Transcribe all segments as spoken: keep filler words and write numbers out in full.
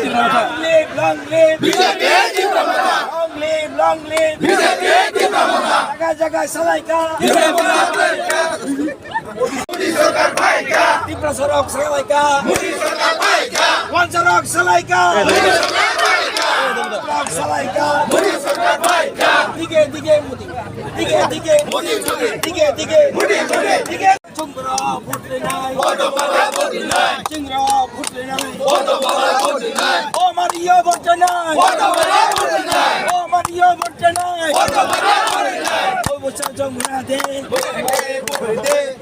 Long live, long live. B J P Tipra Motha. Long live, long live. B J P Tipra Motha. Jaga jaga salaikha. Tipra Motha salaikha. Modi sarkar phaikha. Tipra sorok salaikha. Modi sarkar phaikha. Wan sorok salaikha. Modi sarkar phaikha. Sorok salaikha. Modi sarkar phaikha. Dige dige Modi. Dige dige Modi, Modi. Dige dige Modi, Modi. Dige. Chungra vote rinai. Vote mara vote rinai. Chungra vote rinai. Vote mara vote rinai. O Mario vote rinai. Vote mara vote rinai. O Mario vote rinai. Vote mara vote rinai. O bo sa jong na de. Vote mara vote rinai.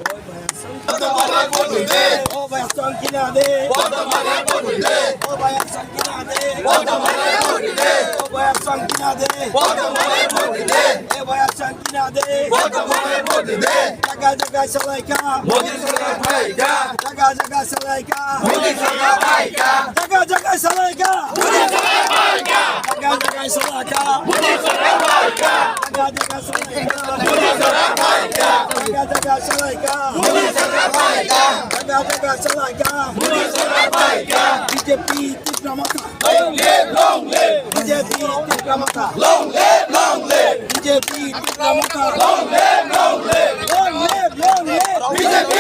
Vote mara vote rinai. O ba song kina de. Vote mara vote rinai. O ba song kina de. Vote mara vote rinai. O ba song kina de. Vote mara vote rinai. E ba song kina de. Vote mara vote rinai. Jaga jaga salaikha. Modi sarkar phaikha. Jaga jaga salaikha. Modi sarkar phaikha. Jaga jaga salaikha. Modi sarkar phaikha. Jaga jaga salaikha. Modi sarkar phaikha. Jaga jaga salaikha. Modi sarkar phaikha. Jaga jaga salaikha. Modi sarkar phaikha. Jaga jaga salaikha. Modi sarkar phaikha. B J P Tipra Motha. Long live, long live. B J P Tipra Motha. Long live, long live. B J P Tipra Motha. Long live, long live. Long live, long live. B J P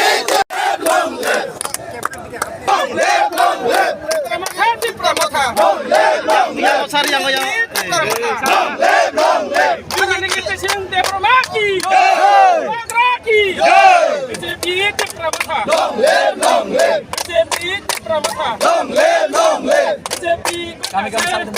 long live. Long live, long live. Tipra Motha, Tipra Motha. Long live, long live. Sari yang yang. Tipra Motha. Long live, long live. Sing Debbarma ki. Jai. Bagra ki. Jai. B J P Tipra Motha. Long live, long live. B J P Tipra Motha. Long live, long live. B J P. Kami kami satu.